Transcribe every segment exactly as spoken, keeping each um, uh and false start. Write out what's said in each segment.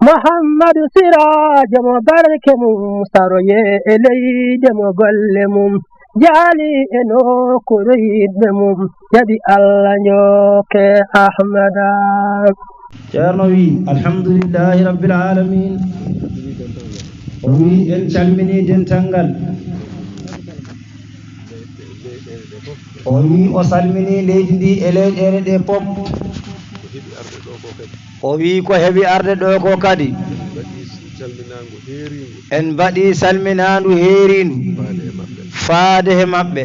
Muhammadu Siraajo mo barke mum saroye e leyde mo golle mum jaali e nokkuure yiɗɓe mum jaɓi Allah njokke Ahmada. Ceerno wi, "Alhamdulillahi Rabbil Alamin." O wi, "En calmini dental ngal." O wi, o salmini leydi ndi e leyɗeele ɗe pop. O wi, ko heɓi arde ɗo ko kadi. En mbaɗi salminaandu heeriindu. Faade he maɓɓe.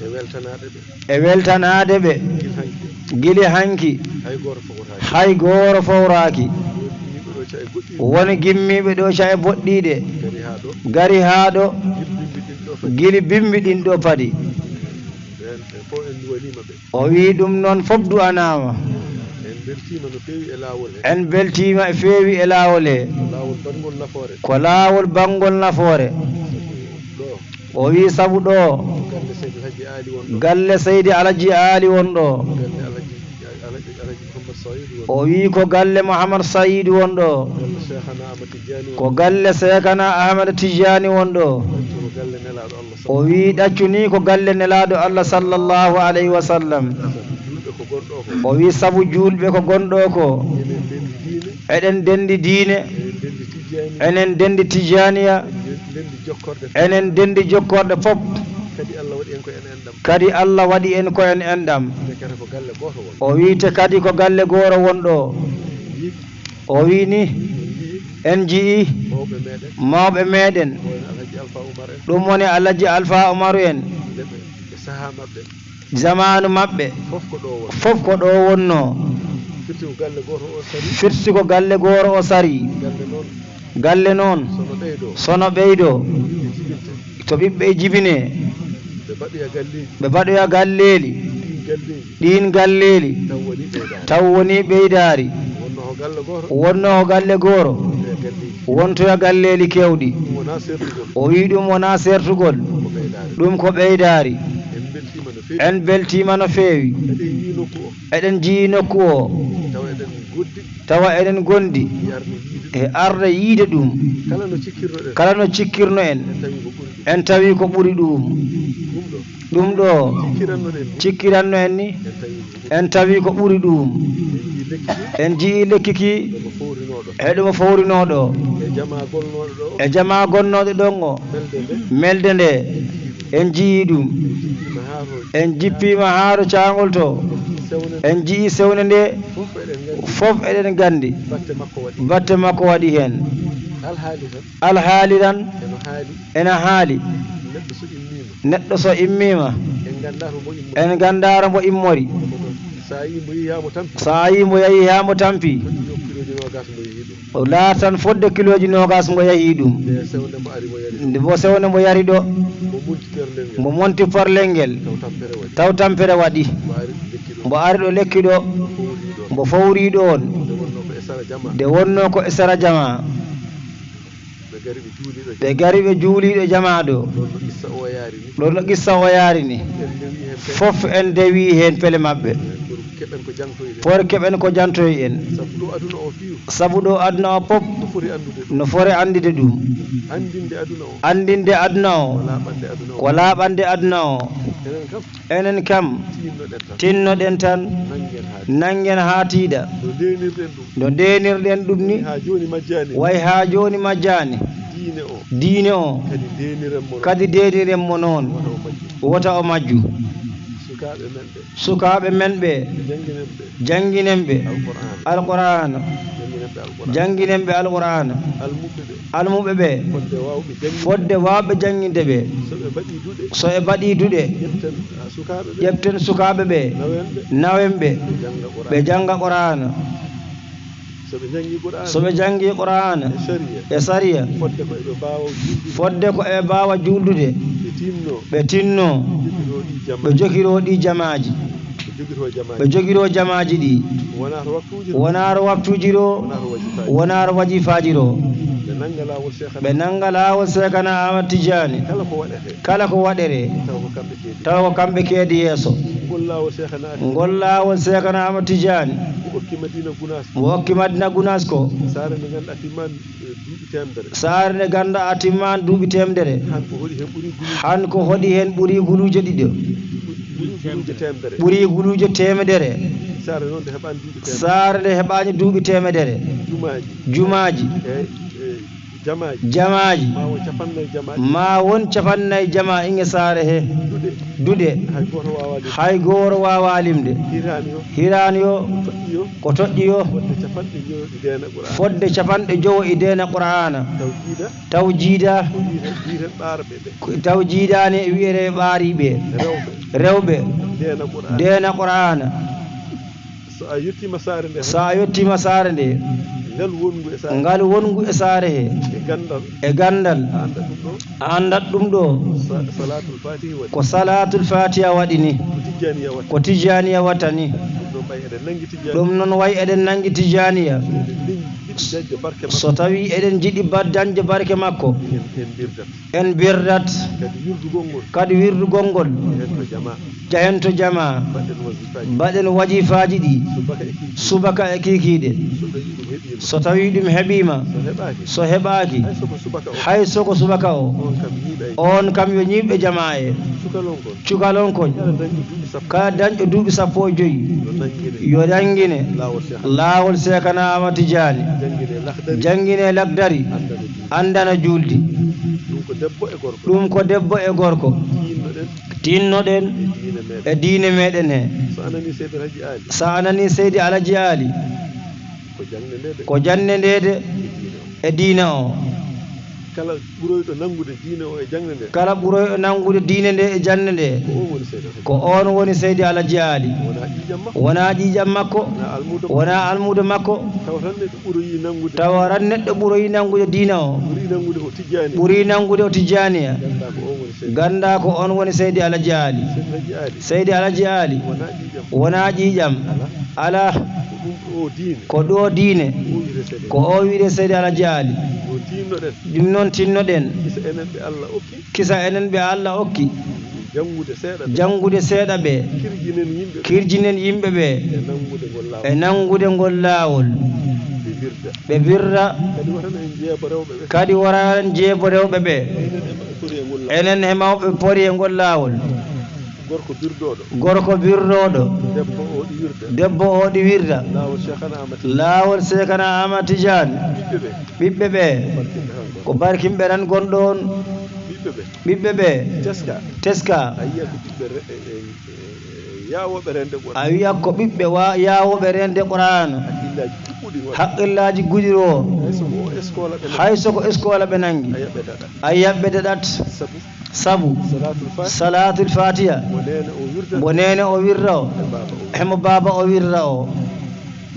E weltanaade ɓe. E weltanaade ɓe. Gila hanki. Gila hanki. Hay gooto fowraaki. Hay gooto fowraaki. Won gimmiiɓe ɗo ca e goɗɗi. Won gimmiiɓe ɗo ca e boɗɗiiɗe. Gari haa ɗo. Gari haa ɗo. Gili bimbi ɗin ɗo padi. Gili bimbi ɗin ɗo padi. Ɓen, ɓe fof en duwaniima ɓe. O wi ɗum noon fof du'anaama. En mbeltiima no feewi e laawol he. En mbeltiima e feewi e laawol he. Ko laawol banngol nafoore. Ko laawol banngol nafoore. Ɗo. O wi sabu ɗo. Ko galle Seydi Alhaji Aali won ɗo. Galle Seydi Alhaji Aali won ɗo. Galle Alhaji, Alhaji, Alhaji Mouhammad Saïd won ɗo. O wi ko galle Mouhammad Saïd won ɗo. Galle Cheikhana Ahmad Tidiane won ɗo. Ko galle Seekana Ahmad Tidiane won ɗo. Ko galle Nelaaɗo Allah. O wi ɗaccu ni ko galle Nelaaɗo Allah sallallahu alayhi wa sallam. Sabu juulɓe ko gonɗo ko. O wi sabu juulɓe ko gonɗo ko. Eɗen ndenndi diine. Eɗen ndenndi diine. Eɗen ndenndi Tijjaaniya. Eɗen ndenndi Tijjaaniya. Eɗen ndenndi jokkorde fof. Enen ndenndi jokkorde fof. Kadi Allah waɗi en ko en enɗam. Kadi Allah waɗi en ko en enɗam. Ndekete ko galle gooto won. O wi te kadi ko galle gooro won ɗo. Yiɗi. O wi ni, en nji'i mawɓe meɗen, mawɓe meɗen. Ko woni Alhaji Alfa Umar en. Ɗum woni Alhaji Alfa Umaru en. Nde ɓe, e sahaa maɓɓe. Zamaanu maɓɓe. Fof ko ɗo won. Fof ko ɗo wonno. Firti ko galle gooto o sari. Firti ko galle gooro o sari. Galle noon. Galle noon. Sono ɓeydo. Sono ɓeydo. Ɓe jibinte. To ɓiɓɓe jibine. Ɓe mbaɗoya galleeji. Ɓe mbaɗoya galleeli. Ɗiin galleeji. Ɗiin galleeli. Taw woni ɓeydaari. Taw woni ɓeydaari. Wonno ko galle gooto. Wonno ko galle gooro. Wontoya galleeji. Wontoya galleeli keewɗi. Ɗum wonaa seertugol. O wi ɗum wonaa seertugol. Ko ɓeydaari. Ɗum ko ɓeydaari. En mbeltiima no feewi. En mbeltiima no feewi. Eɗen yi'i nokku o. Eɗen nji'i nokku o. Tawa eɗen ngoddi. Tawa eɗen ngondi. Yarde yiide ɗum. E arde yiide ɗum. Kala no cikkirnoɗen. Kala no cikkirno en. En tawi ko ɓuri ɗum. En tawi ko ɓuri ɗum. Ɗum ɗo. Ɗum ɗo. Cikkiranno en ni. Cikkiranno en ni. En tawi ko ɓuri. En tawi ko ɓuri ɗum. En nji'i lekki ki. En nji'i lekki ki. Ɗo mo fowrinoo ɗo. E ɗo mo fowrinoo ɗo. E jamaa gonnooɗo ɗo. E jamaa gonnooɗo ɗon o. Melde nde. Melde nde. En nji'i ɗum. En jippiima haa to caangol to. En nji'i sewnde nde. Fof eɗen nganndi. Fof eɗen nganndi. Batte makko waɗi. Batte makko waɗi heen. Alhaali tan. Alhaali tan. Eno haali. Ena haali. Neɗɗo so immiima. Neɗɗo so immiima. En nganndaa to mbo immori. En nganndaa to mbo immori. Kono so a yii mbo yehii haa mbo tampi. So a yii mbo yehii haa mbo tampi. Foti yo kilooji noogaas mbo yehii ɗum. O laata tan fodde kilooji noogaas mbo yahii ɗum. Nde sewnde mbo ari mbo yari ɗo. Nde mbo sewnde mbo yari ɗo. Mbo monti perlel ngel. Mbo monti perlel ngel. Taw tampere waɗi. Taw tampere waɗi. Mbo ari lekki ɗo. Mbo ari ɗo lekki ɗo. Mbo fowri ɗo. Mbo fowri ɗo on. Nde wonnoo ko e sara jamaa. Nde wonnoo ko e sara jamaa. Ɓe ngari ɓe juuli ɗo. Ɓe ngari ɓe juuli ɗo jamaa ɗo. Ɗon no qissa o yaari ni. Ɗon no qissa o yaari ni. En ndewii heen pele. Fof en ndewii heen pele maɓɓe. Pour keɓen ko jangtoyɗen. Pour keɓen ko jangtoyɗen. Sabu ɗo aduna o fiyu. Sabu ɗo aduna o pop. No foti anndude ɗum. No foti anndude ɗum. Anndinde aduna o. Anndinde aduna o. Ko laaɓande aduna o. Ko laaɓande aduna o. Enen kam. Enen kam. Tinnoɗen tan. Tinnoɗen tan. Nanngen haa. Nanngen haa tiiɗa. No ndeenirɗen ɗum. No ndeenirɗen ɗum ni. Haa jooni majjaani. Way haa jooni majjaani. Diine o. Diine o. Kadi ndeeniren mo noon. Kadi ndeeniren mo noon. Wota o majju. Wota o majju. Sukaaɓe men ɓe. Sukaaɓe men ɓe. Jannginen ɓe. Jannginen ɓe. Alqur'aana. Alqur'aana. Jannginen ɓe Alqur'aana. Jannginen ɓe Alqur'aana. Almuɓɓe ɓe. Almuɓɓe ɓe. Fodde waawɓe jannginde. Fodde waawɓe jannginde ɓe. So ɓe mbaɗii duɗe. So ɓe mbaɗii duɗe. Ƴeften, a, sukaaɓe ɓe. Ƴeften sukaaɓe ɓe. Nawen ɓe. Nawen ɓe. Ɓe jannga Qur'aana. Ɓe jannga Qur'aana. So ɓe janngii Qur'aana. So ɓe janngii Qur'aana. E sariya. E sariya. Fodde ko eɓe mbaawa juuldude. Fodde ko eɓe mbaawa juuldude. Ɓe tinno. Ɓe tinno. Ɓe jogitoo ɗii jamaaji. Ɓe jogitoo ɗii jamaaji. Ɓe jogitoo jamaaji. Ɓe jogitoo jamaaji ɗi. Wonaa to waktuuji to. Wonaa to waktuuji to. Wonaa to wajifaaji to. Wonaa to wajifaaji to. Ɓe nannga laawol Seekana. Ɓe nannga laawol Seekana Ahmad Tijaani. Kala ko waɗetee. Kala ko waɗetee. Tawa ko kamɓe keedi. Tawa ko kamɓe keedi yeeso. Ngol laawol Seekana. Ngol laawol Seekana Ahmad Tijaani. Ko o Ki Madina Gunaas. Mo wokki Madina Gunaas ko. Saare nde ngannduɗaa timmaani, eh, duuɓi teemedere. Saare nde ngannduɗaa timmaani duuɓi teemedere. Han ko hoɗi heen ɓuri gulu-, Han ko hoɗi heen ɓuri guluuje ɗiɗo. Ɓuri guluuje teemedere. Ɓuri guluuje teemedere. Saare noon nde heɓaani duuɓi teemedere. Saare nde heɓaani duuɓi teemedere. Jumaaji. Jumaaji. E, e, Jamaaji. Jamaaji. Ma won capannay jamaaji. Ma won capannay jamaa inge saare he. Duɗe. Duɗe. Hay gooto waawaa limde. Hay gooto waawaa limde. Hiraani o. Hiraani o. Toƴƴi o. Ko toƴƴi o. Fodde capanɗe jowo e deena Qur'aana. Fodde capanɗe jowo e deena Qur'aana. Taw jiida. Taw jiida. Ko wiyete, wiyete ɓaarɓe ɓe. Ko taw jiidaani e wiyete ɓaariiɓe. Rewɓe. Rewɓe. Deena Qur'aana. Deena Qur'aana. So a yettiima saare nde. So a yettiima saare nde. Ngal wonngu e saare. Ngal wonngu e saare he. E ganndal. E ganndal. A anndat ɗum ɗo. A anndat ɗum ɗo. Sa-, Salaatul Faatihi waɗi. Ko Salaatul Faatiha waɗi ni. Ko Tijjaaniya waɗi. Ko Tijjaaniya waɗata ni. Ɗum ɗo ɓay eɗen nanngi Tijjaani. Ɗum noon way eɗen nanngi Tijjaaniya. Eɗen nanngi jiɗi dañde barke makko. So tawi eɗen jiɗi ba-, dañde barke makko. En, en mbirdat. En mbirdat. Kadi wirdugol ngol. Kadi wirdugol ngol. Jahen to jamaa. Jahen to jamaa. Mbaɗen wasiifaaji. Mbaɗen wasiifaaji ɗi. Subaka e kiikiiɗe. Subaka e kiikiiɗe. So tawi ɗum heɓiima. So tawi ɗum heɓiima. So heɓaaki. So heɓaaki. Hay so ko subaka o. Hay so ko subaka o. On kam ñiiɓay. On kam yo ñiiɓe jamaa he. Cukalon kon. Cukalon kon. Kala dañɗo duuɓi sappo. Kala dañɗo duuɓi sappo e joyi. Yo nanngine. Yo nanngine. Laawol Seex. Laawol Seekana Ahmad Tijaani. Janngine Lakdari. Janngine Lakdari. Anndana juulde. Anndana juulde. Ɗum ko debbo e gorko. Ɗum ko debbo e gorko. Tiinnoɗen. Tiinnoɗen. E diine meɗen. E diine meɗen he. So a nanii Seydi Alhaji Aali. So a nanii Seydi Alhaji Aali. Ko jannde nde de. Ko jannde nde de. E diine o. E diine o. Kala ɓuroyɗo nanngude diine o e jannde nde. Kala ɓuroyɗo nanngude diine nde e jannde nde. Ko on woni Seydi Alhaji. Ko on woni Seydi Alhaji Aali. Wonaa ƴiiƴam makko. Wonaa ƴiiƴam makko. Wonaa almuudo makko. Wonaa almuudo makko. Tawa tan neɗɗo ɓuroyi nanngude. Tawa tan neɗɗo ɓuroyi nanngude diine o. Ɓuri nanngude ko Tijjaani. Ɓuri nanngude o Tijjaaniya. Gannda ko on woni Seydi. Gannda ko on woni Seydi Alhaji Aali. Seydi Alhaji Aali. Seydi Alhaji Aali. Wonaa ƴiiƴam. Wonaa ƴiiƴam. Alaa. Alaa. Ko ɗum ɗo diine. Ko ɗo diine. Ko o wiyetee Seydi. Ko o wiyetee Seydi Alhaji Aali. Ko tiinnoɗen. Ɗum noon tiinnoɗen. Kisa enen ɓe Allah okki. Kisa enen ɓe Allah okki. Janngude seeɗa ɓe. Janngude seeɗa ɓe. Kirjinen yimɓe ɓe. Kirjinen yimɓe ɓe. E nanngude ngol laawol. E nanngude ngol laawol. Ɓe mbirda. Ɓe mbirda. Kadi wota en jeebo rewɓe ɓe. Kadi wota en jeebo rewɓe ɓe. Enen e mawɓe pori e ngol laawol. Enen e mawɓe pori e ngol laawol. Gorko birdoɗo. Gorko birdoɗo. Debbo o ɗi wirda. Debbo o ɗi wirda. Laawol Seekana Ahmad Tijaani. Laawol Seekana Ahmad Tijaani. Ɓiɓɓe ɓe. Ɓiɓɓe ɓe. Ko barkinɓe tan gon. Ko barkinɓe tan gonɗo on. Ɓiɓɓe ɓe. Ɓiɓɓe ɓe. Teska. Teska. A yiya ko ɓiɓɓe re-, e, e, e, yaawooɓe rende Qur'aana. A wiya ko ɓiɓɓe wa-, yaawooɓe rende Qur'aana. Haqqillaaji kuɓɓuɗi ngol. Haqqillaaji guɗi o. Hay so ko eskola ɓe nangi. Hay so ko eskola ɓe nangi. A yaɓɓe daɗat. A yaɓɓe daɗat. Sabu. Sabu Salaatul Faatiha. Salaatul Faatiha. Mo neene o wirda. Mo neene o wirda o. E baaba o. Hemo baaba o wirda o.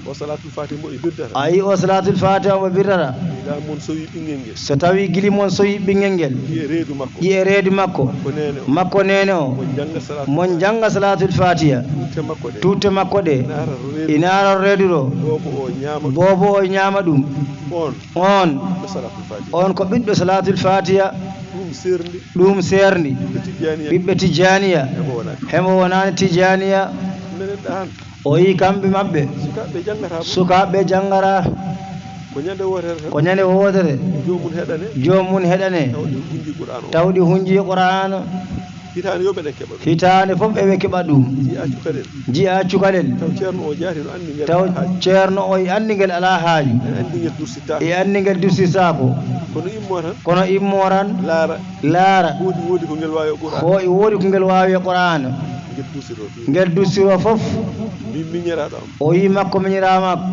O Salaatul Faatiha mo e wirdata. A yi o Salaatul Faatiha mo wirdata. Ila mon sowi ɓinngel ngel. So tawi gili mon sowi ɓinngel ngel. Ƴiye reedu makko. Ƴiye reedu makko. Makko neene o. Makko neene o. Mo jannga Salaatul Mo jannga Salaatul Faatiha. Tuutte makko ɗe. Tuutte makko ɗe. Ina ara reedu ɗo. Boobo o ñaama ɗum. Boobo o ñaama ɗum. On. On. Ko Salaatul Faatiha. On ko ɓiɗɗo Salaatul Faatiha. Ɗum seerndi. Ɗum seerndi. Ɓiɓɓe Tijjaaniya. Ɓiɓɓe Tijjaaniya. Hemo wonaani. Hemo wonaani Tijjaaniya. Menen ɗaan. O yi kamɓe maɓɓe. Sukaaɓe janngata. Sukaaɓe janngata. Ko ñande wootere tan. Ko ñande wootere. Joomum heɗane. Joomum heɗane. Taw ɗi hunji Qur'aana o. Taw ɗi hunji Qur'aana. Hitaande yo meɗen keɓa ɗum. Hitaande fof eɓe keɓa ɗum. Jiya cukalel. Jiya cukalel. Taw ceerno o jaati no anndi ngel alaa haaju. Taw ceerno o e anndi ngel alaa haaju. E anndi ngel dursitaako. E anndi ngel dursitaako. Kono immo tan. Kono immo tan. Laara. Laara. Ko woodi, woodi ko ngel waawi e Qur'aana. Ko e woodi ko ngel waawi e Qur'aana. Ngel dursiro. Ngel dursiro fof. Min miñiraaɗo am. O yi makko miñiraaɗo makko.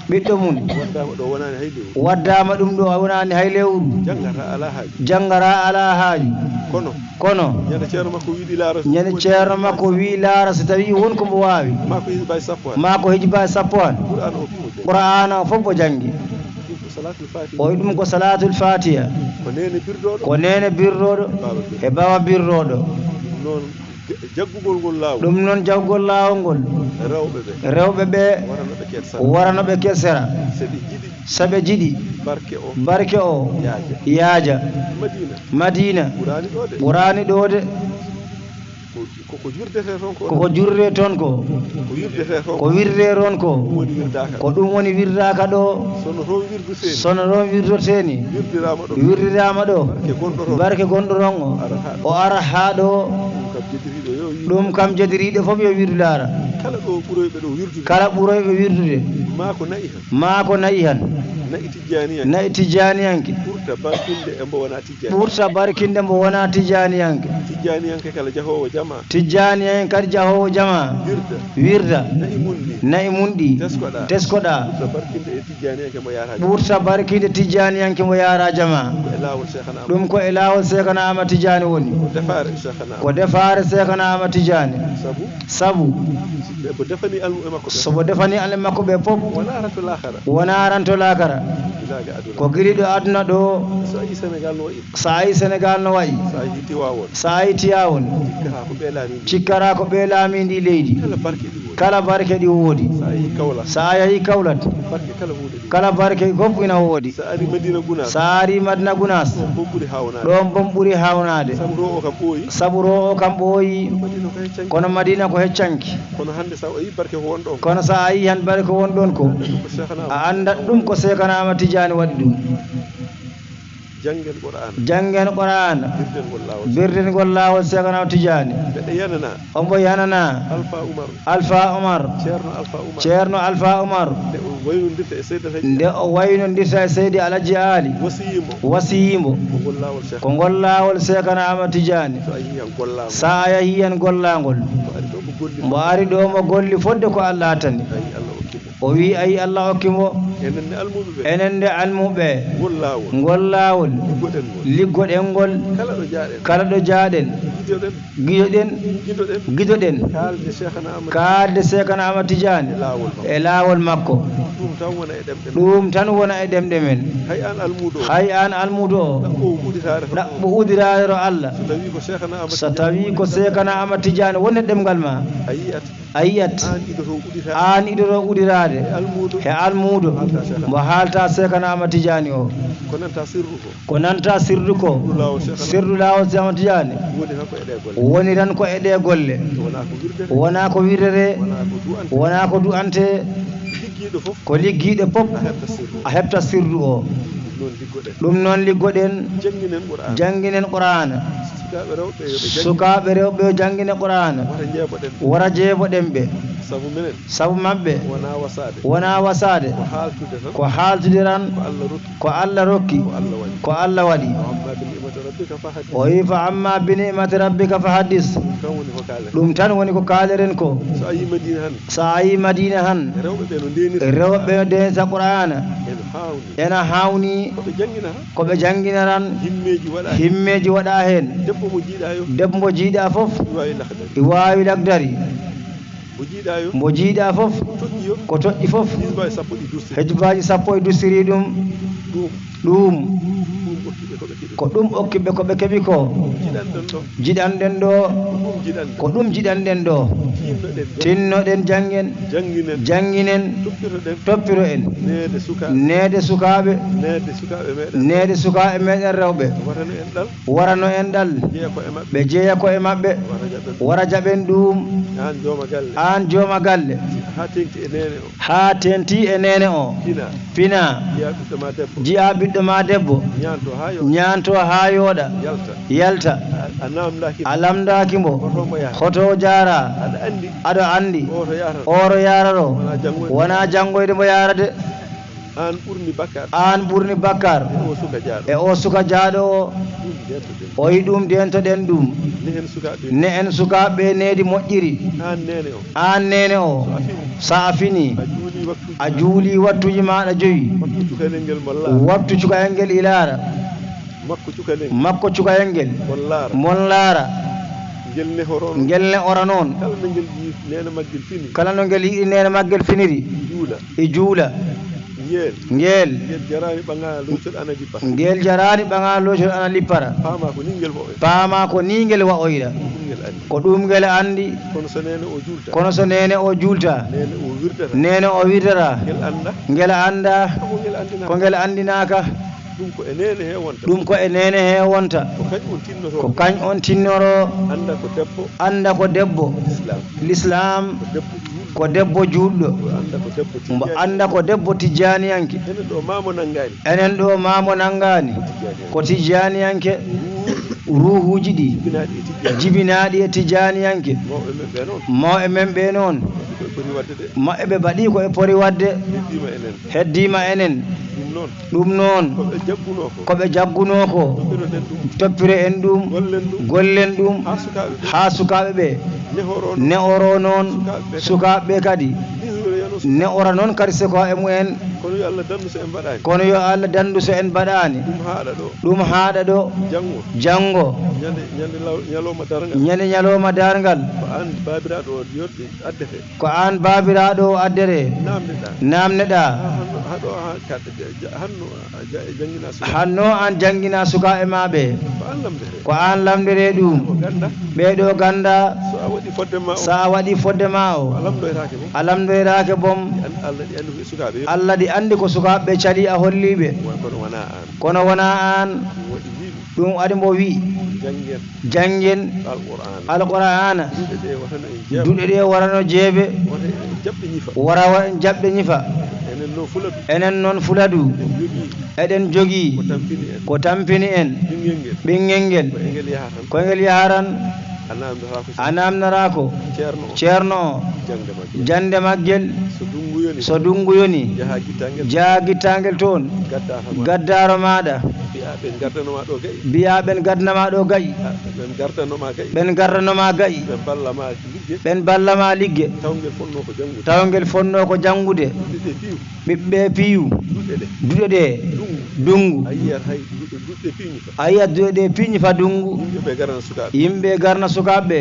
Ɓiɗɗo mum. Ɓiɗɗo mum. Waddaama ɗo wonaani hay lewru. Waddaama ɗum ɗo wonaani hay lewru. Janngata alaa haaju. Janngata alaa haaju. Kono. Kono. Ñande ceerno makko wiɗi laara. Ñande ceerno makko wi laara so tawi won ko mbo waawi. Maa ko hijibaaji sappo han. Maa ko hijibaaji sappo han. Qur'aana o fof mo janngi. Qur'aana o fof mo janngi. Ɗum ko Salaatul Faatiha. O yi ɗum ko Salaatul Faatiha. Ko neene birdoɗo. Ko neene birdoɗo. E baaba birdoɗo. E baaba birdoɗo. Ɗum noon jaggugol ngol laawol. Ɗum noon jaggugol laawol ngol. Rewɓe ɓe. Rewɓe ɓe. Wara no ɓe kersara. Wara no ɓe kersara. So ɓe jiɗi. So ɓe jiɗi. Barke o. Barke o. Yaaja. Yaaja. Madiina. Madiina. Ɓuraani ɗo de. Ɓuraani ɗo de. Ko Koko jurdetee toon ko. Koko jurdetee toon ko. Ko wirdetee toon ko. Ko wirdetee toon ko. Ɗum woni wirdaaka. Ko ɗum woni wirdaaka ɗo. Sono toon wirdu seeni. Sono toon wirdu seeni. Wirdiraama ɗo. Wirdiraama ɗo. Barke gonɗo toon. Barke gonɗo toon o. Ara haa ɗo. O ara haa ɗo. Ɗum kam jediriiɗo yo wirdu. Ɗum kam jediriiɗo fof yo wirdu laara. Kala ɗo ɓuroyɓe ɗo wirdude. Kala ɓuroyɓe wirdude. Maa ko na'i han. Maa ko na'i han. Na'i tijjaaniyanke. Na'i tijjaaniyanke. Ɓurta barkinde e mbo wonaa tijjaani. Ɓurta barkinde mbo wonaa tijjaaniyanke. Tijjaaniyanke kala jahoowo jamaa. Tijjaaniyanke kadi jahoowo jamaa. Wirda. Wirda. Na'i mun ɗi. Na'i mun ɗi. Teskoɗaa. Teskoɗaa. Ɓurta barkinde e tijjaaniyanke mbo yaara jamaa. Ɓurta barkinde tijjaaniyanke mbo yaara jamaa. Ko e laawol Seekana Ahmad. Ɗum ko e laawol Seekana Ahmad Tijjaani woni. Ko defaare Seekana Ahmad. Ko defaare Seekana Ahmad Tijjaani. Sabu. Sabu. Ɓe ko defani almuɓe makko ɓe. Sobo defani almuɓe makko ɓe fof. Wonaa tan to laakara. Wonaa tan to laakara. Gila ga aduna. Ko gila ɗo aduna ɗo. So a yii Senegaal no wayi. So a yii Senegaal no wayi. So a yii Tiwaawoon. So a yii Tiwaawoon. Cikkata ko ɓe laamiiɗi. Cikkata ko ɓe laamiiɗi leydi. Kala barke ɗi woodi. Kala barke ɗi woodi. So a yii Kawlak. So a yii Kawlak. Barke kala huunde ɗi. Kala barke fof ina woodi. So a arii Madina Gunaas. So a arii Madina Gunaas. Ɗoon fof ɓuri haawnaade. Ɗoon fof ɓuri haawnaade. Sabu to o kam ɓooyi. Sabu to o kam ɓooyi. Madina ko heccanki. Kono Madina ko heccanki. Kono hannde so a yii barke ko won ɗoon. Kono so a yii hannde barke ko won ɗoon ko. Ko Seekana Ahmad. A anndat ɗum ko Seekana Ahmad Tijjaani waɗi ɗum. Janngen Qur'aana. Janngen Qur'aana. Birden ngol laawol. Birden ngol laawol Seekana Ahmad Tijjaani. Mbeɗa yanana. Omo yanana. Alfa Umar. Alfa Umar. Ceerno Alfa Umar. Ceerno Alfa Umar. Nde o waynondirta e Seydi Alhaji. Nde o waynondirta e Seydi Alhaji Aali. Wasiyii mbo. Wasiyii mbo. Ko ngol laawol Seekh. Ko ngol laawol Seekana Ahmad Tijjaani. So a yii han gollaangol. So a yii han gollaangol. Mbo ari ɗo mbo golli. Mbo ari ɗo mbo golli fodde ko Allah attani. A yii Allah okki mbo. O wii, a yii Allah okki mbo. Enen ne almuɓe ɓe. Enen ne almuɓe ɓe. Ngol laawol. Ngol laawol. Liggoɗen ngol. Liggoɗen ngol. Kala ɗo jaaɗen. Kala ɗo jaaɗen. Gijoɗen. Gijoɗen. Gijoɗen. Gijoɗen. Kaalde Seekana Ahmad. Kaalde Seekana Ahmad Tijjaani. E laawol makko. E laawol makko. Ɗum tan wona e ɗemɗe men. Ɗum tan wona e ɗemɗe men. Hay aan almuudo o. Hay aan almuudo o. Ɗaɓɓo uditaare to. Ɗaɓɓo uditaare to Allah. So tawii ko Seekana Ahmad. So tawii ko Seekana Ahmad Tijjaani woni e ɗemngal ma. A yiyat. A yiyat. Aan idotoo uditaade. Aan idotoo uditaade. E almuudo. E almuudo. Haalta Seekana. Mbo haalta Seekana Ahmad Tijjaani o. Ko nanta sirru ko. Ko nanta sirru ko. Sirru laawol Seekh Ahmad. Sirru laawol Seekh Ahmad Tijjaani. Woni tan ko e ɗee golle. Woni tan ko e ɗee golle. Wonaa ko wirdetee. Wonaa ko wirdetee. Wonaa ko du'antee. Wonaa ko du'antee. Liggiiɗo fof. Ko liggiiɗo fof. A heɓta sirru. A heɓta sirru o. Ɗum noon liggoɗen. Ɗum noon liggoɗen. Jannginen Qur'aana. Jannginen Qur'aana. Sukaaɓe rewɓe yo ɓe janngin. Sukaaɓe rewɓe yo janngine Qur'aana. Wata njeeboɗen. Wata jeeboɗen ɓe. Sabu minen. Sabu maɓɓe. Wonaa wasaade. Wonaa wasaade. Ko haaltude tan. Ko haaltude tan. Ko Allah rokki. Ko Allah rokki. Ko Allah waɗi. Ko Allah waɗi. Wa amma bi ni'mati rabbika fa haddis. O wi, "Fa amma bi ni'mati rabbika fa haddis." Ɗum tan woni ko kaalen. Ɗum tan woni ko kaaleren ko. So a yii Madina han. So a yii Madina han. Rewɓe ɓe no ndeenirta. Rewɓe ɓe no ndeenirta Qur'aana. Ene haawni. Ene haawni. Ko ɓe janngina tan. Ko ɓe janngina tan. Himmeeji waɗaa heen. Himmeeji waɗaa heen. Debbo mo jiiɗaa yo. Debbo mo jiiɗaa fof. Iwaawi lakdari. Iwaawi lakdari. Mbo jiiɗaa yo. Mbo jiiɗaa fof. Toƴƴi yo. Ko toƴƴi fof. Hizbaaji sappo ɗi dustiri. Hizbaaji sappo e dustiri ɗum. Ɗum. Ɗum. Ɗum okki ɓe ko ɓe keɓi. Ko ɗum okki ɓe ko ɓe keɓi ko. Jiɗanɗen ɗo. Jiɗanɗen ɗo. Ko ɗum jiɗanɗen. Ko ɗum jiɗanɗen ɗo. Tinnoɗen. Tinnoɗen janngen. Jannginen. Jannginen. Toppitoɗen. Toppitoɗen. Neede sukaaɓe. Neede sukaaɓe. Neede sukaaɓe meɗen. Neede sukaaɓe meɗen rewɓe. Wata no en ɗal. Wara no en ɗal. Jeya ko'e maɓɓe. Ɓe jeya ko'e maɓɓe. Wara jaɓen. Wara jaɓen ɗum. Aan jooma galle. Aan jooma galle. Haa teeŋti e neene o. Haa teeŋti e neene o. Fina. Fina. Jiyaa ɓiɗɗo ma debbo. Jiyaa ɓiɗɗo ma debbo. Ñaanto haa yooɗa. Ñaanto haa yooɗa. Yalta. Yalta. A, a naamndaaki mo. A lamndaaki mo. Hoto mo yaha. Hoto o jaara. Aɗa anndi. Aɗa anndi. Oo to yahrata. Oo to yahrata o. Wonaa janngoyde. Wonaa janngoyde mo yahrata de. Aan ɓurni bakkaar. Aan ɓurni bakkaar. E oo suka jaaɗo. E oo suka jaaɗo o. Ɗum ndeentoɗen. O yi ɗum ndeentoɗen ɗum. Ne en sukaaɓe. Ne en sukaaɓe needi moƴƴiri. Aan neene o. Aan neene o. So a finii. So a finii. A juulii waktuuji. A juulii waktuuji maaɗa joyi. Waktu cukalel ngel mo laara. Waktu cukalel ngel i laara. Makko cukalel. Makko cukalel ngel. Mon laara. Mon laara. Ngel nehoro noon. Ngel nehora noon. Kala no ngel yiɗi neene maggel fini. Kala no ngel yiɗi neene maggel finiri. Juula. E juula. Ngeel. Ngeel. Ngeel jaraani ɓaŋaa loocol ana lippa. Ngeel jaraani ɓaŋaa loocol ana lippara. Paamaa ko nii ngel wa'oyra. Paamaa ko nii ngel wa'oyra. Ko ɗum ngel anndi. Ko ɗum ngel anndi. Kono so neene o juulta. Kono so neene o juulta. Neene o wirdata. Neene o wirdata. Ngel annda. Ngel annda. Ko ngel anndinaaka. Ko ngel anndinaaka. Ɗum ko e neene he wonta. Ɗum ko e neene he wonta. Ko kañ on tinnoroo. Ko kañ on tinnoroo. Annda ko debbo. Annda ko debbo. Lislaam. Lislaam. Ko debbo juulɗo. Ko debbo juulɗo. Mbo annda ko debbo tijjaaniyanke. Mbo annda ko debbo tijjaaniyanke. Enen ɗo maamo nanngaani. Enen ɗo maamo nanngaani. Ko tijjaaniyanke. Ko tijjaaniyanke. Ruuhu. Ruuhuuji ɗi. Jibinaaɗi e tijjaaniyanke. Jibinaaɗi e tijjaaniyanke. Mawɓe men ɓe noon. Mawɓe men ɓe noon. Ko ɓe poti waɗde de. Maɓɓe ɓe mbaɗi ko ɓe poti waɗde. Heddiima enen. Heddiima enen. Ɗum noon. Ɗum noon. Ko ɓe jaggunoo ko. Ko ɓe jaggunoo ko. Toppiro ɗen ɗum. Toppiro en ɗum. Gollen ɗum. Gollen ɗum. Haa sukaaɓe ɓe. Haa sukaaɓe ɓe. Nehoroo noon. Nehoroo noon. Sukaaɓe ɓe. Sukaaɓe ɓe kadi. Nehoroo noon. Nehora noon kadi sukaaɓe mumen. Kono yo Allah danndu so en mbaɗaani. Kono yo Allah danndu so en mbaɗaani. Ɗum haaɗa ɗo. Ɗum haaɗa ɗo. Janngo. Janngo. Ñande, ñande law-, ñalawma darngal. Ñande ñalawma darngal. Ko aan baabiraaɗo o yotti addete. Ko aan baabiraaɗo o addere. Naamneɗaa. Naamneɗaa. Haa hanno, haa ɗo, haa ka-, ja-, hanno, a ja-, e jannginaa sukaaɓe. Hanno aan jannginaa sukaaɓe maa ɓe. Ko aan lamndere. Ko aan lamndere ɗum. Ko gannda. Ɓee ɗo gannda. So a waɗii fodde maa o. So a waɗii fodde maa o. A lamndoyraake mo. A lamndoyraake boom. An-, Allah ɗi anndi ko sukaaɓe. Allah ɗi anndi ko sukaaɓe ɓe calii a hollii ɓe. Wa-, kono wonaa aan. Kono wonaa aan. Ɗum waɗi wi'i. Ɗum waɗi mbo wi'i. Janngen. Janngen. Alqur'aana. Alqur'aana. Duɗe ɗe wata no en jeeɓa. Duɗe ɗe wata no jeeɓe. Wata en jaɓɓe ñifa. Wara wa en jaɓɓe ñifa. Enen noon Fuladu. Enen noon Fuladu. En jogii. Eɗen jogii. Ko tampini en. Ko tampini en. Ɓinngel ngel. Ɓinngel ngel. Ko e ngel yaha tan. Ko e ngel yaha tan. A naamndoraa ko. A naamnoraa ko. Ceerno o. Ceerno o. Jaŋde maggel. Jaŋde maggel. So dunngu yoni. So dunngu yoni. Njahaa gittaangel. Njahaa gittaangel toon. Gaddaa tan. Gaddaaro maaɗa. Mbiyaa ɓe ngardanoo maa ɗo ga'i. Mbiyaa ɓe ngardanoo maa ɗo ga'i. A, ɓe ngardanoo maa ga'i. Ɓe ngardanoo maa ga'i. Ɓe mballa maa ligge. Ɓe mballa maa ligge. Taw ngel fotnoo ko janngude. Taw ngel fotnoo ko janngude. Duɗe ɗe piiw. Ɓiɓɓe piiw. Duɗe ɗe. Duɗe ɗe. Dunngu. Dunngu. A yiyat hay duɗe, duɗe piiw ñifa. A yiyat duɗe ɗe piiw ñifa dunngu. Yimɓe ɓe ngarana sukaaɓe. Yimɓe ɓe ngarana sukaaɓe ɓe.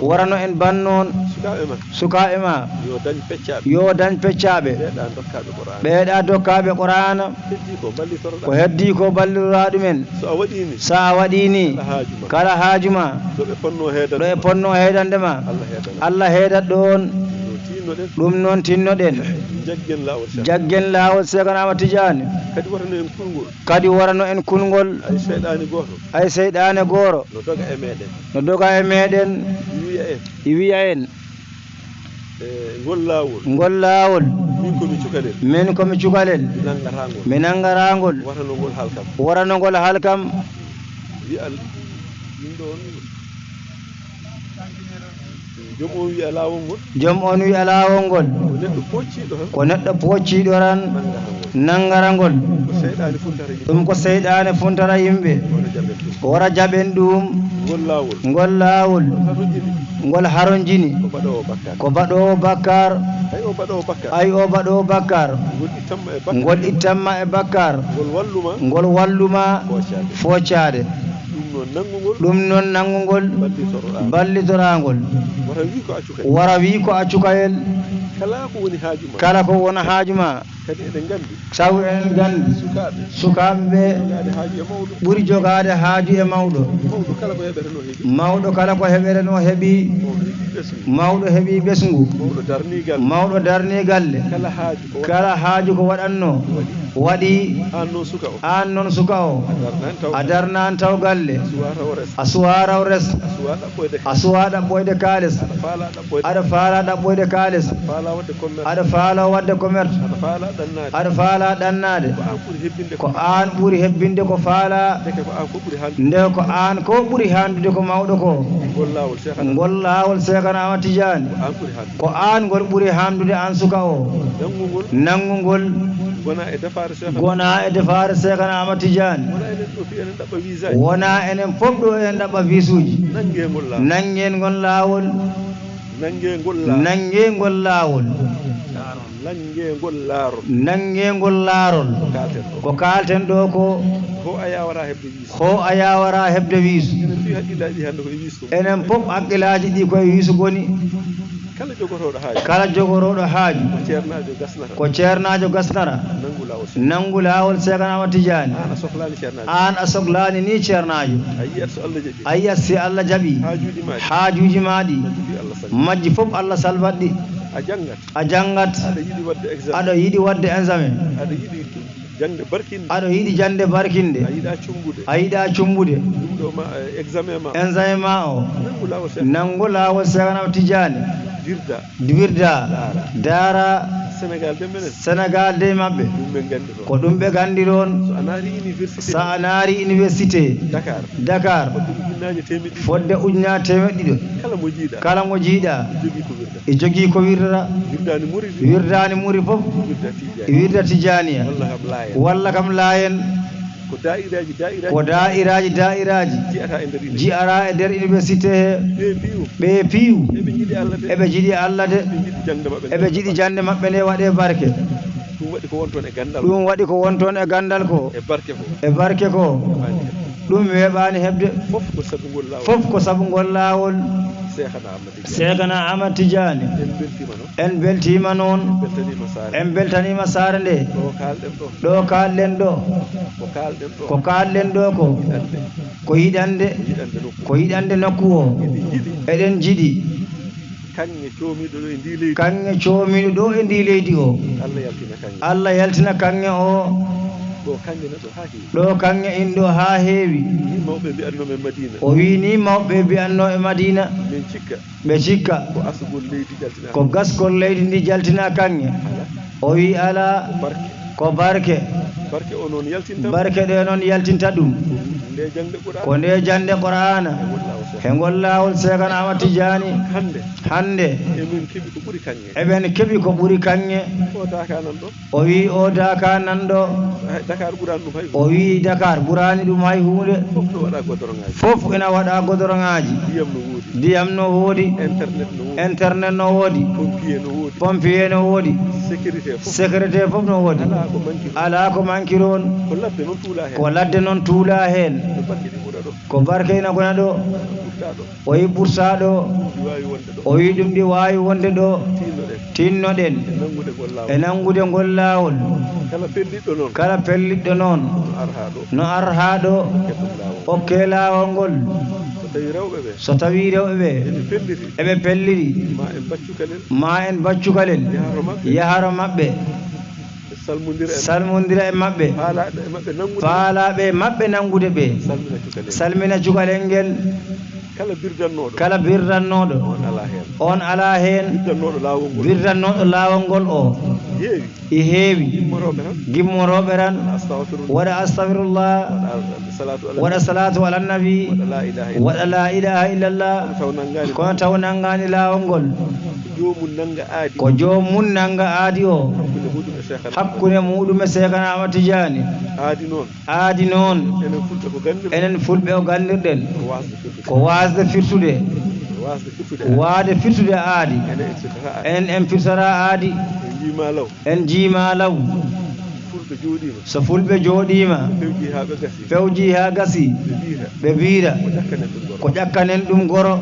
Wara no en mbanno. Wara no en mbanno. Sukaaɓe ma. Sukaaɓe ma. Yo dañ peccaaɓe. Yo dañ peccaaɓe. Ɓeeɗa dokkaaɓe Qur'aana. Ɓeeɗa dokkaaɓe Qur'aana. Heddii ko mballitotoɗaa. Ko heddii ko mballitotoɗaa ɗumen. So a waɗii ni. So a waɗii ni. Kala haaju ma. Kala haaju ma. Ɗo ɓe ponnoo heedande ma. Ɗo ɓe ponnoo heedande ma. Allah heedanat. Allah heedat ɗoon. No tinnoɗen. Ɗum noon tinnoɗen. Jaggen laawol Seex. Jaggen laawol Seex Ahmad Tijaani. Kadi wota no en kulngol. Kadi wota no en kulngol. Hay seyɗaane gooto. Hay seyɗaane gooro. No doga e meeɗen. No doga e meeɗen. Wiya en. Wiya en. E ngol laawol. Ngol laawol. Min ko mi cukalel. Min ko mi cukalel. Mi nanngataa ngol. Mi nanngataa ngol. Wota no ngol halkam. Wota no ngol halkam. Wiya min ɗoon. Joom on wiya laawol ngol. Joom on wiya laawol ngol. Ko neɗɗo poocciiɗo tan. Ko neɗɗo poocciiɗo tan. Nanngata ngol. Nanngata ngol. Ko seyɗaane funtata yimɓe. Ɗum ko seyɗaane funtata yimɓe. Wota jaɓen ɗum. Wota jaɓen ɗum. Ngol laawol. Ngol laawol. Haronjini. Ngol haronjini. Ko baɗoowo bakkaar. Ko baɗoowo bakkaar. Hay o baɗoowo bakkaar. Hay o baɗoowo bakkaar. Ngol ittanma e bakkaar. Ngol ittanma e bakkaar. Ngol walluma. Ngol walluma. Fooccaade. Fooccaade. Ɗum noon nanngungol. Ɗum noon nanngungol. Ballitoraangol. Ballitoraangol. Wota wii ko a cukayel. Wota wii ko a cukayel. Kala ko woni haaju ma. Kala ko woni haaju ma. Kadi eɗen nganndi. Sabu eɗen nganndi. Sukaaɓe. Sukaaɓe ɓe. Jogaade haaju e mawɗo. Ɓuri jogaade haaju e mawɗo. Mawɗo kala ko heɓere no heɓi. Mawɗo kala ko heɓere no heɓi. Mawɗo heɓi ɓesngu. Mawɗo heɓi ɓesngu. Mawɗo darnii galle. Mawɗo darnii galle. Kala haaju ko waɗ- Kala haaju ko waɗatnoo. Waɗi. Waɗi. Aan noon suka o. Aan noon suka o. A darnaani taw galle. A darnaani taw galle. A suwaa taw res. A suwaa taw res. A suwaa ɗaɓɓoyde. A suwaa ɗaɓɓoyde kaalis. Aɗa faalaa ɗaɓɓoyde. Aɗa faalaa ɗaɓɓoyde kaalis. Aɗa faalaa waɗde commerce. Aɗa faalaa waɗde commerce. Aɗa faalaa ɗannaade. Aɗa faalaa ɗannaade. Ko aan ɓuri hebbinde. Ko aan ɓuri hebbinde ko faalaa. Ndeke ko aan ko ɓuri haandude. Ndeke ko aan ko ɓuri haandude ko mawɗo ko. Ngol laawol Seex Ahmad. Ngol laawol Seex Ahmad Tijaani. Ko aan ɓuri haandude. Ko aan ngol ɓuri haandude aan suka o. Nanngungol. Nanngungol. Wonaa e defaare Seex Ahmad. Wonaa e defaare Seex Ahmad Tijaani. Wonaa enen ɗo fii eɗen ɗaɓɓa visa. Wonaa enen fof ɗo eɗen ɗaɓɓa visuuji. Nanngee ngol laawol. Nanngee ngol laawol. Nanngee ngol laawol. Nanngee ngol laawol. Nanngee ngol laarol. Ko kaalten ɗo. Ko kaalten ɗo ko. Ko a yaawaraa heɓde wiis. Ko a yaawaraa heɓde wiis. Enen fii hakkillaaji ɗi hannde ko e wiis ko. Enen fof hakkillaaji ɗi ko e wiis ngoni. Kala jogorooɗo haaju. Kala jogorooɗo haaju. Ko ceernaajo gasnata. Ko ceernaajo gasnata. Nanngu laawol Seex. Nanngu laawol Seex Ahmad Tijaani. Aan a sohlaani ceernaajo. Aan a sohlaani ni ceernaajo. A yiyat so Allah jaɓi. A yiyat si Allah jaɓi. Haajuuji maa ɗi. Haajuuji maa ɗi. Majji ɗi Allah salvat. Majji fof Allah salvat ɗi. A janngat. A janngat. Aɗa yiɗi waɗde examen. Aɗa yiɗi waɗde examen. Aɗa yiɗi Jaŋde barkinde. Aɗo yiɗi jaŋde barkinde. A yiɗa cummbude. A yiɗa cummbude. Ɗum ɗo ma, eh, examen ma. Examen ma o. Nanngu laawol Seex. Nanngu laawol Seex Ahmad Tijaani. Wirda. Wirda. Daara. Daara. Senegaal de menen. Senegaal de maɓɓe. Ɗum ɓe nganndi ɗon. Ko ɗum ɓe nganndi ɗon. So a naari université. So a naari université. Dakar. Dakar. Fodde ujunnaaje teemeɗɗe ɗiɗi. Fodde ujunnaaje teemeɗɗe ɗiɗi. Kala mo jiiɗa. Kala mo jiiɗa. Jogii ko wirda. E jogii ko wirda. Wirdaani muri. Wirdaani muri fof. Wirda Tijaani. Wirda Tijaaniya. Walla kam laayen. Walla kam laayen. Ko daa'iraaji, daa'iraaji. Ko daa'iraaji, daa'iraaji. Ji'ata e nder université. Ji'ata e nder université he. Ɓe piiw. Ɓe piiw. Eɓe njiɗi Allah de. Eɓe njiɗi Allah de. Eɓe njiɗi jaŋde maɓɓe nde. Eɓe njiɗi jaŋde maɓɓe nde waɗee barke. Ɗum waɗi ko won toon e ganndal. Ɗum waɗi ko won toon e ganndal ko. E barke ko. E barke ko. Heɓaani heɓde. Ɗum weeɓaani heɓde. Fof ko sabu ngol laawol. Fof ko sabu ngol laawol. Seekana Ahmad Tijaani. Seekana Ahmad Tijaani. En mbeltiima noon. En mbeltiima noon. En mbeltaniima saare. En mbeltaniima saare nde. Ɗo kaalɗen ɗo. Ɗo kaalɗen ɗo. Ko kaalɗen ɗo. Ko kaalɗen ɗo ko. Yiɗande. Ko yiɗande. Ko yiɗande nokku. Ko yiɗande nokku o. Eɗen njiɗi. Eɗen njiɗi. Kaŋŋe coomiiɗo ɗo e ndi leydi. Kaŋŋe coomiiɗo ɗo e ndi leydi o. Allah yaltina kaŋŋe. Allah yaltina kaŋŋe o. Ɗo kaŋŋe ne ɗo haa heewi. Ɗo kaŋŋe ina ɗo haa heewi. Ni mawɓe mbi'atnoo men Madiina. O wiyi ni mawɓe mbi'atnoo e Madiina. Min cikka. Ɓe cikka. Ko asgol leydi jaltina. Ko gasgol leydi ndi jaltina kaŋŋe. Alaa. O wiyi alaa. Ko barke. Ko barke. Barke o noon yaltinta. Barke ɗe noon yaltinta ɗum. Nde jaŋde Qur'aana. Ko nde jaŋde Qur'aana. E ngol laawol Seekana Ahmad Tijaani. Hannde. Hannde. Emin keɓi ko ɓuri kaŋŋe. Eɓen keɓi ko ɓuri kaŋŋe. O daaka nan ɗo. O wiyi o daaka nan ɗo. Hay Dakar ɓuraani ɗum hay huunde. O wiyi Dakar ɓuraani ɗum hay huunde. Fof no waɗa godoroŋaaji. Fof ina waɗa godoroŋaaji. Ndiyam no woodi. Ndiyam no woodi. Internet no woodi. Internet no woodi. Pompier no woodi. Pompier no woodi. Sécurité fof. Sécurité fof no woodi. Alaa ko manki ɗum. Alaa ko manki ɗoon. Ko ladde noon tuulaa heen. Ko ladde noon tuulaa heen. No barke ɗi ɓura ɗo. Ko barke ina gona ɗo. Ɓurtaa ɗo. O yi ɓurtaa ɗo. Ɗi waawi wonde ɗo. O yi ɗum ɗi waawi wonde ɗo. Tinnoɗen. Tinnoɗen. E nanngude ngol laawol. E nanngude ngol laawol. Kala pelliɗɗo noon. Kala pelliɗɗo noon. No ar haa ɗo. No ar haa ɗo. Okke ɗum laawol. Okke laawol ngol. So tawi rewɓe ɓe. So tawi rewɓe ɓe. Eɓe pelliti. Eɓe pelliti. Ma en mbaccu kalel. Ma en mbaccu kalel. Yaharo maɓɓe. Yaharo maɓɓe. Salmondira e maɓɓe. Salmondira e maɓɓe. Faalaaɓe e maɓɓe nanngude. Faalaaɓe e maɓɓe nanngude ɓe. Salmina cukalel. Salmina cukalel ngel. Kala birdannooɗo. Kala birdannooɗo. On alaa heen. On alaa heen. Birdannooɗo laawol ngol. Birdannooɗo laawol ngol o. Heewi. E heewi. Gimmorooɓe tan. Gimmorooɓe tan. Astagfirullah. Waɗa astagfirullah. Waɗa salaatu ala nabi. Waɗa salaatu ala nabi. Waɗa laa ilaaha illallah. Waɗa laa ilaaha illallah. Kono taw nanngaani. Kono taw nanngaani laawol ngol. Ko joomum nannga aadi. Ko joomum nannga aadi o. Hakkunde muɗum e Seekana. Hakkunde muɗum e Seekana Ahmad Tijaani. Aadi noon. Aadi noon. Enen Fulɓe ko ganndirɗen. Enen Fulɓe ko ganndirɗen. Ko waasde firtude. Ko waasde firtude. Waasde firtude. Waasde firtude aadi. Enen en firtata aadi. Enen en firtata aadi. En njiima law. En njiima law. Fulɓe jooɗiima. So Fulɓe jooɗiima. Pewji haa ɓe gasi. Pewji haa gasi. Ɓe mbiira. Ɓe mbiira. Ko ƴakkanen ɗum goro. Ko ƴakkanen ɗum goro.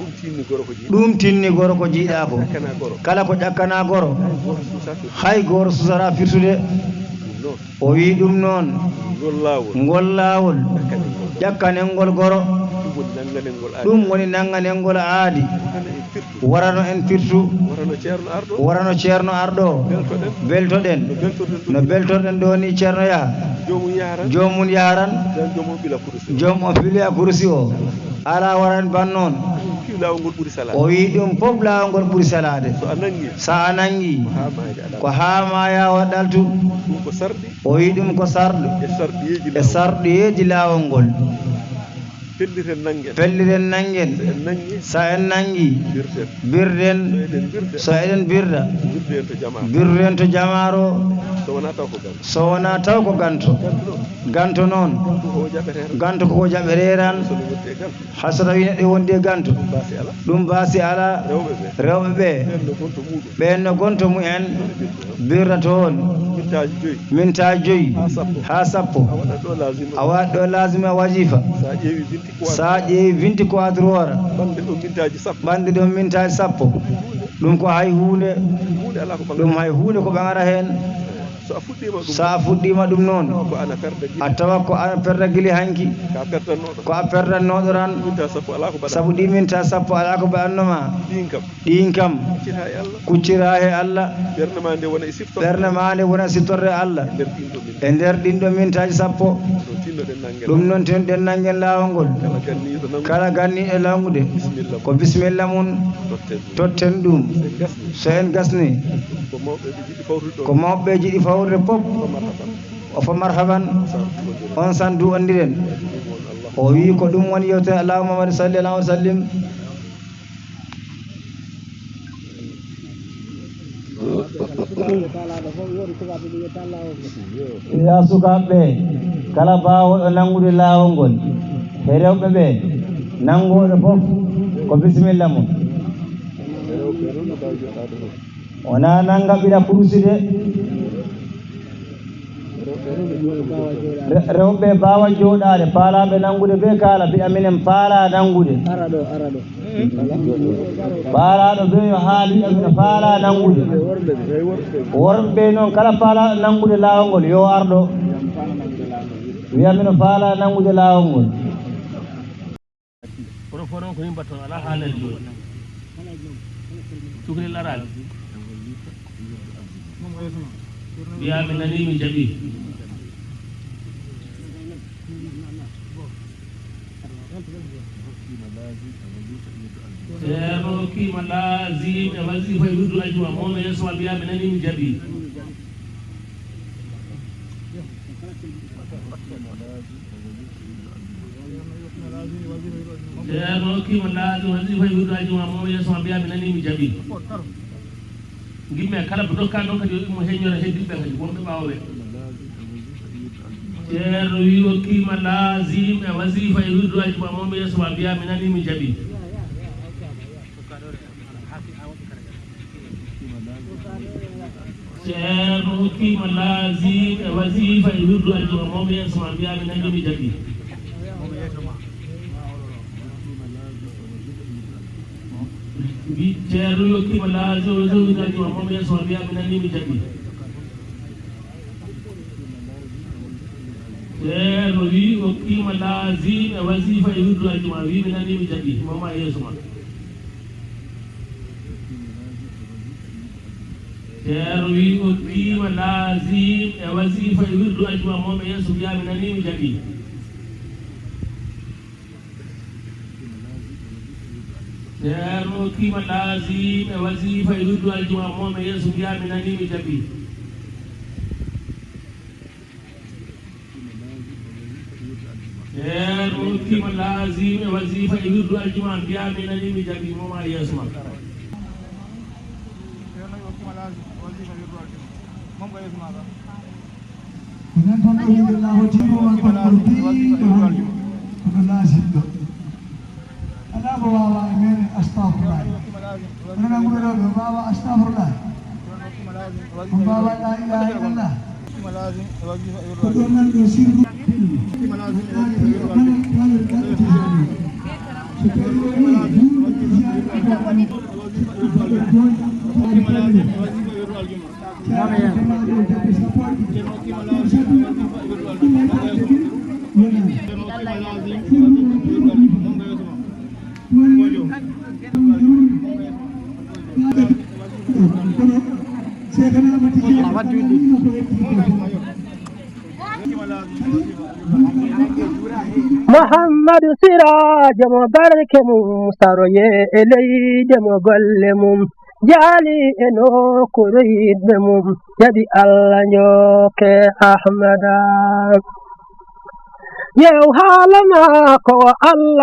Ɗum tinni goro ko jiiɗa. Ɗum tinni goro ko jiiɗa ko. Ƴakkana goro. Kala ko ƴakkana goro. Hay gooto suusata firtude. Hay gooto suusata firtude. Ɗum noon. O wiyi ɗum noon. Ngol laawol. Ngol laawol. Ƴakkanen ngol. Ƴakkanen ngol goro. Ɗum woni nannganen ngol aadi. Ɗum woni nannganen ngol aadi. Hano en firtu. Warano en firtu. Warano ceerno arɗo. Warano ceerno arɗo. Beltoɗen. Beltoɗen. No beltorɗen ɗum. No beltorɗen ɗo ni ceerno yaha. Joomum yaharan. Joomum yaharan. Joomum ɓila kursi o. Joomum ɓila kursi o. Alaa waran ban noon. Ɗum fii laawol ngol ɓuri salaade. O wiyi ɗum fof laawol ngol ɓuri salaade. So a nanngi. So a nanngi. Ko haa maayde alaa. Ko haa maaya o ɗaltu. Ɗum ko sarɗi. O wiyi ɗum ko sarɗi. E sarɗiyeeji laawol. E sarɗiyeeji laawol ngol. Pelliren nanngen. Pelliren nanngen. So en nanngi. So en nanngi. Birden. Birden. So eɗen birda. So eɗen birda. Birden to jamaaro. Birden to jamaaro. So wonaa taw ko ganto. So wonaa taw ko ganto. Ganto noon. Ganto noon. Ganto ko jaɓete tan. Ganto ko jaɓete tan. So no wondi e ganto. Hay so tawii neɗɗo wondi e ganto. Ɗum baasi alaa. Ɗum baasi alaa. Rewɓe ɓe. Rewɓe ɓe. Ɓeen no gonto muɗum. Ɓeen no gonto mumen. Birda toon. Mintaaji joyi. Mintaaji joyi. Haa sappo. Haa sappo. A waɗat ɗo laazima. A waɗat ɗo laazima wajifa. So a ƴeewi vingt-quatre. So a ƴeewi vingt-quatre heures. Ɓanɗe ɗo mintaaji sappo. Ɓanɗe ɗo mintaaji sappo. Ɗum ko hay huunde. Huunde alaa ko ɓaŋata. Ɗum hay huunde ko ɓaŋata heen. So a fuɗɗiima ɗum noon, a tawa ko ana perda gili hanki. Ko a perdannooɗo tan. Sabu ɗi minta sappo alaa ko baɗanno ma. Ɗiin kam, kuccira he Allah. Ɓernde ma nde wona e siftorde Allah e nder ɗiin ɗo mintaaji sappo. Ɗum noon ten ɗen nanngen laawol ngol. Kala ganniiɗo langude, ko bisimilla mum totten ɗum. So en gasni, ko mawɓe jiɗi fawrude fof, o fo marhaban, on san du ondiren. O wii ko ɗum woni yewtere Allahumma salli ala wa sallim. Ya sukaaɓe ɓe, kala baawɗo nanngude laawol ngol, he rewɓe ɓe, nanngooɗo fof ko bisimilla mum. Wonaa nannga ɓila kurusi de. Re-, rewɓe mbaawa jooɗaade, faalaaɓe nanngude ɓe kaala, mbiya minen faalaa nanngude. Faalaaɗo ɓe yo haal, mbiya mino faalaa nanngude. Worɓe ɓe noon, kala faalaaɗo nanngude laawol ngol, yo ar ɗo. Mbiya mino faalaa nanngude laawol ngol. Kono fof noon ko min mbaɗton, alaa haalande ɗum. Cukalel araani. Mbiyaa mi nanii, mi jaɓii. Ceerno hokkiima laazim e wasifa e wirdu aljuma, mo yeeso ma mbiyaa mi nanii, mi jaɓii. Ceerno hokkiima laazim wasifa e wirdu aljuma, mo yeeso ma mbiyaa mi nanii, mi jaɓii. Ngimmee kala ko ndokkaa noon kadi yo immo heññora heddii ɓe kadi, wonɓe ɓaawo ɓe. Ceerno wii hokkiima laazim e wasifa e wirdu aljuma, mo yeeso ma mbiyaa mi nanii, mi jaɓii. Ceerno hokkiima laazim e wasifa e wirdu aljuma, mo yeeso ma mbiyaa mi nanii, mi jaɓii. Ceerno hokkiima laazim e wasifa e wirdu aljuma, mo yeeso ma mbiyaa mi nanii, mi jaɓii. Ceerno wii hokkiima laazim e wasifa e wirdu aljuma, wii mi nanii, mi jaɓii, mo ma yeeso ma. Ceerno wii hokkiima laazim e wasifa e wirdu aljuma, mo yeeso mbiyaa mi nanii, mi jaɓii. Ceerno hokkiima laazim e wasifa e wirdu aljuma, mo yeeso mbiyaa mi nanii, mi jaɓii. Ceerno hokkiima laazim e wasifa e wirdu aljuma, mbiyaa mi nanii, mi jaɓii, mo ma yeeso ma. Ko nan tan ɗo wiide laahotiiɗo ma kon, kon piiɗo hannde, ko ɗo laasimɗo. Alaa mo waawaa e meeɗen astafurlaahi. Onon annduɓe ɗo, ɓe mbaawa astafurlaahi. Ko mbaawa laa ilaaha illallah. Ko ɗo nan ɗo sirru. So tawi o wii juulde ziyaare. Muhammadu Siraajo mo barke mum, saroye e leyde mo golle mum, jaali e nokkuure yiɗɓe mum, jaɓi Allah njokke Ahmada. Yew haala ma ko Allah